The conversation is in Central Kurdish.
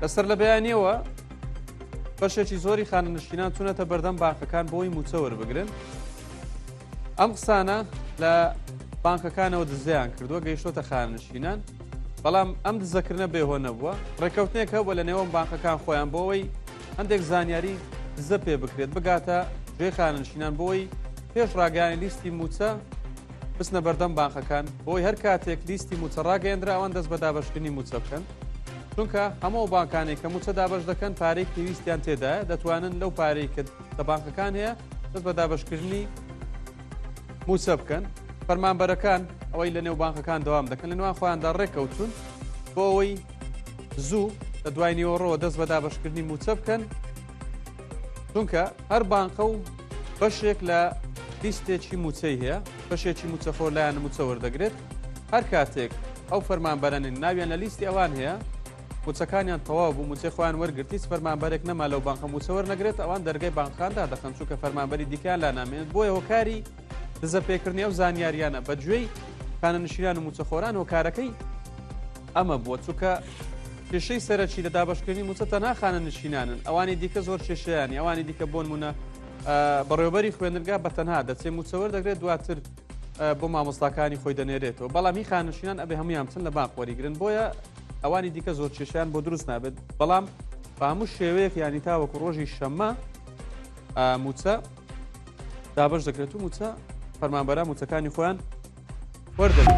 لە سەرلەبەیانییەوە بەشێکی زۆری خانەنشینان چوونەتە بەردەم بانقەکان بۆی مووچە وەربگرن. ئەم قسانە لە بانکەکانەوە دزەیان کردووە گەیشتۆتە خانەنشینان بەڵام ئەم دزەکردنە بێهۆ نەبووە ڕێککەوتنێک هەبووە لە نێوان بانقەکان خۆیان بۆ ئەوەی هەندێک زانیاری دزە پێ بکرێت بگاتە جێ خانەنشینان بۆی پێش ڕاگەیانی لیستی موچە بچنە بەردەم بانقەکان بۆی هەر کاتێک لیستی موچە ڕاگەیەندرا ئەوان دەست بە دابەشکردنی موچە بکەن چونکە هەموو بانکانێک کە موچە دابەش دەکەن پارەی پێویستیان تێدایە دەتوانن لەو پارەی کە لە بانقەکان هەیە دەست بە دابەشکردنی موچە بکەن فەرمانبەرەکان ئەوەی لە نێو بانقەکان دەوام دەکەن لە نێوان خۆیاندا ڕێککەوتون بۆ ئەوەی زوو لە دوای نیوەڕۆوە دەست بە دابەشکردنی موچە بکەن چونکە هەر بانقە و بەشێک لە لیستێکی موچەی هەیە بەشێکی موچەخۆر لایەن موچە وەردەگرێت هەر کاتێک ئەو فەرمانبەرەنن ناویان لە لیستی ئەوان هەیە موچەکانیان تەواو بوو موچەی خۆیان وەرگرت هیچ فەرمانبەرێک نەما لەو بانقە موچە وەرنەگرێت ئەوان دەرگای بانقان دادەخەن چونکە فەرمانبەری دیکەیان لا نامێنێت بۆیە هۆکاری دزەپێکردنی ئەو زانیاریانە بە گوێی خانەنشینان و موچەخۆران هۆکارەکەی ئەمە بووە چونکە کێشەی سەرەکی لە دابەشکردنی موچە تەنها خانەنشینانن ئەوانی دیکە زۆر کێشەیانی ئەوانی دیکە بۆ نمونە بەڕێوبەری خوێندنگا بە تەنها دەچێ موچە وەردەگرێت دواتر بۆ مامۆستاکانی خۆی دەنێرێتەوە بەڵام هی خانشینان ئەبێ هەمویان بچن لە بانق وەریگرن بۆیە ئەوانی دیکە زۆر کێشیان بۆ دروست نابێت بەڵام بە هەموو شێوەیەک ینی تاوەکو ڕۆژی شەممە موچە دابش دەکرێت و موچە فەرمانبەران موچەکانی خۆیان وەردەگرن.